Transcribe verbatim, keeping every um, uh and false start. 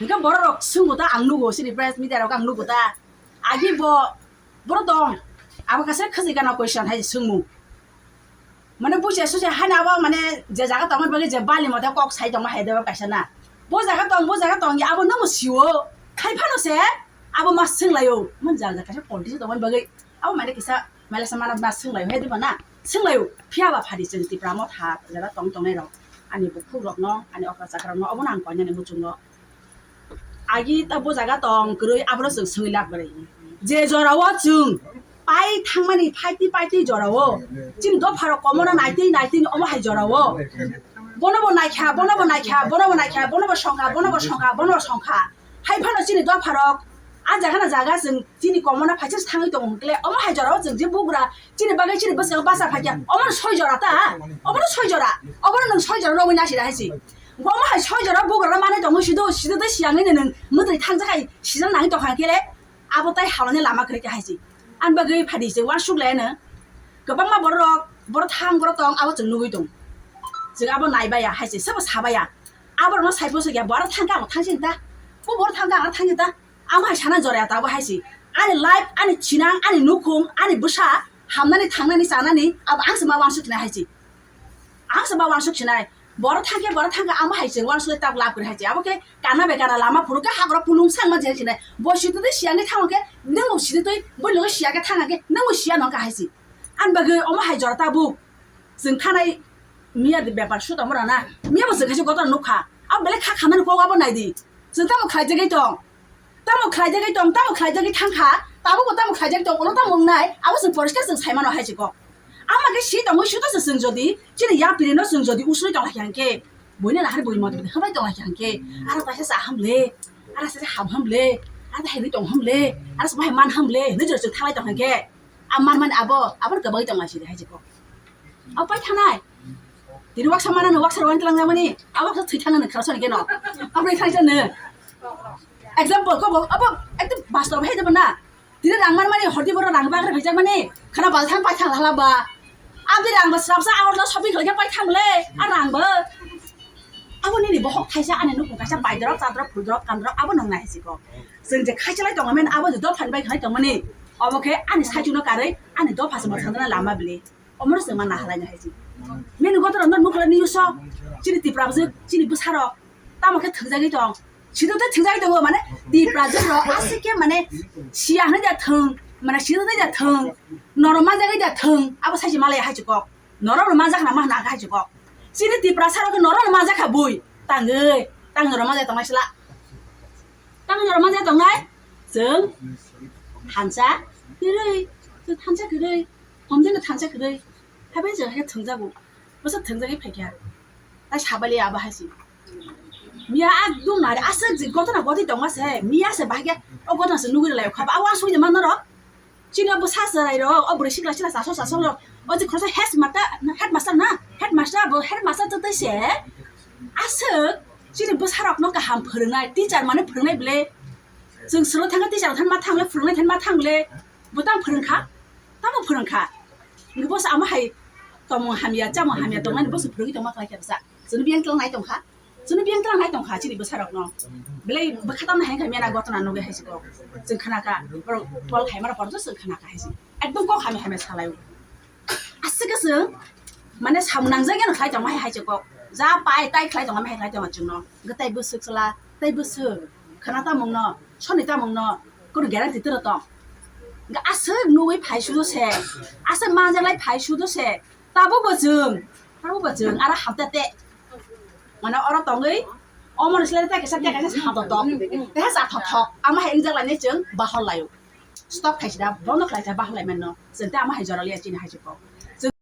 Hingke borok rok swngo ta ang nugo, sini press media rok ang nugo ta. Agi bo, borok tong. Abo kaisa khajika na question hai swngmung. Mane buja suja hai na abo mane je jaga tongmani bagwi je bali mothe kok sai tongma hai de kaisa na. Bo jaga tong, bo jaga tong, abo nang sio. Khai phano se, abo ma swnglaio. Mon jaga kaisa politics tongmani bagwi. Abo mane kisa mele se mana ma swnglaio hai de na. Swnglaio. Phiya ba phadi chwng Tipra Motha jara tong tongnai rok. Ani bukhuk rok no, ani okra chakra rok no, abo nang koinani muchung no. Agi ta bo jaga tong kwrwi, abono chwng swngwi lak kwrwi. Je jorao chwng pai thangmani, phaitwi phaitwi jorao chini dopharok komono naitwi naitwi omo hai jorao. Bono bo naikha, bono bo naikha, bono bo naikha, bono bo songkha, bono bo songkha, bono bo songkha. Hai phano chini dopharok a jaga na jaga chwng chini komono phaisa thangwi tongo hwnkhe omo hai jorao chwng je bugra chini bagwi chini bwskango basa phaikha, omono soi jora ta, omono soi jora, omono nwng soi jora romwi nasida hai si. Omo hai soi jora bugra manwi tongo sido, sido tei siyangwi nwng mwtwi thangjak hai sijak nangwi tongkha khe le, abo tai halani lama kwrwi kha hai si. Ani bagwi phadi se uansuk lai no. Kwbangma borok rok, borok thang, borok tong, abo chwng nugwi tong. Chwng abo nai baya hai se, sabo sa baya. Aborokno sai phursuk ya, bo aro thang khe ang thang sini ta. Bo bo aro thang khe ang thang sini ta. Amo hai sana jora ya ta bo hai si. Ani life, ani chinang, ani nukhung, ani bwsa, hamnani, thangnani, chanani, abo ang se ma uansuk sinai hai si. Ang se ma uansuk sinai. Bo aro thang khe, bo aro thang khe, amo hai se uansuk tak lab kwrwi hai si. Abo khe kana bai kana lama phuru khe hagra pulung sang ma je sinai. Bo si twi siyang khe thang khe, nang bo si twi, bo loge siya khe thang khe, nang bo siya nong kha hai si. Ani bagwi omo hai jora ta bo. Chwng thanai miya de bepar su tongmora na. Miya bo chwng kaisa gotor nukha. Abo belai kha khamani kok abo nai di. Chwng tamo khlaijagwi tong. Tamo khlaijagwi tong, tamo khlaijagwi thangkha. Tabukbo tamo khlaijagwi tong, ono tamo wngnai. Abo chwng poriskar chwng saimano hai se kok. Ama khe si tongwi sudo se chwng jodi, chini yapiri no chwng jodi usui tong lai khe hwnkhe, buini nahar bui motwi habai tong lai khe hwnkhe, aro kaisa cha ham le, aro kaisa ham ham le, aro hai ri tong ham le, aro sabo hai man ham le, hinwi jora chwng thanglai tong hwnkhe. A man man abo, abo kwbangwi tong lai sidi hai se kok. Abo pai thanai. Tini waksa mana no waksa rwani tlang jamani. Abo waksa thwi thangna no kharasoni keno. Abo thang jani. Example ko bo, abo ekdom bastob hai de na. Tini rang man mani horti boro rang ba khe phai jak mani. Khana bal thang pai thang hala ba. Abi rang ba srapsa awar lo shopping khlai khe pai thang le. A rang ba. Abo nini bohok thaisa ani nukung kaisa bai drop, cha drop, phul drop, kan drop, abo nang nai siko. Chwng je khaichalai tongo men abo je dophan bai khai tongmani. Obo khe ani saichung no karwi ani dopha se mwthangna lama bili. Omoro chwng ma nahalai no hai si. Menu gotor no nukla ni uso. Chini Tipra bwswk, chini bwsarok. Tamo khe thwngjagwi tong. Sito tei thwngjagwi tongo mane Tipra bwswk rok aswk khe mane siya hwnwi da thwng. Mane sito tei da thwng. Norok manjagwi da thwng. Abo sai se malaya hai se kok. Norok no manjak na ma hwna hai se kok. Chini Tipra sarok khe norok no manjak kha bui. Tangwi. Tang norok manjak tongnai sla. Tang norok manjak tongnai. Chwng thansa kwrwi. Chwng thansa kwrwi. Homjeno thansa kwrwi, habai je khe thwngjago, bwsa thwngjagwi phaikha, tai sabali abo hai se. Miya ekdum nari aswk je gotona gotwi tongma se, miya se bahai khe o gotona se nugwi rwlai kha, abo aswk je manno rok. Chini o bwsa chwrai rok, o bwrwi sikla sikla chaso chaso rok, o je khoroksa headmaster, headmaster na, headmaster bo headmaster twtwi se aswk chini bwsa rok no kaham phwrwngnai, teacher mane phwrwngnai bwle. Chwng swrwng thangkhe teacher thani ma thang le, phwrwngnai thani ma thang le, bo tamo phwrwng kha, tamo phwrwng kha. Hwnkhe bo se amo hai tongmung hamya, chamung hamya tongmani bo se phwrwngwi tongma khlai khe bwsa. Chwngno biyang tlang nai tongkha, chwngno biyang tlang nai tongkha chini bwsarokno. Belai bwkha tamni hai kha mena gotona nugwi hai se kok. Chwng khna kha, borok call khaimara porjo chwng khna kha hai se. Ekdom kok hamya hamya salai o. Aswk khe chwng mane samung nangjak yano khlai tongma hai hai se kok. Ja pai tai khlai tongma hai khlai tongma chwngno. Hwnkhe tai bwswk chwla, tai bwswk khna tamungno, soni tamungno, kunu guarantee twrwk tong. Hwnkhe aswk nugwi phai sudo se, aswk manjaklai phai sudo se, tabukbo chwng, tabukbo chwng aro hamta te. Mane oro tongwi, omo ni slai ta kaisa, ta kaisa sa thok thok, ta sa thok thok, ama hai wngjak lainai chwng bahor laio. Stop khai sida, bondo khlai ta bahor lai manno, chwng ta ama hai jora liya chini hai se kok.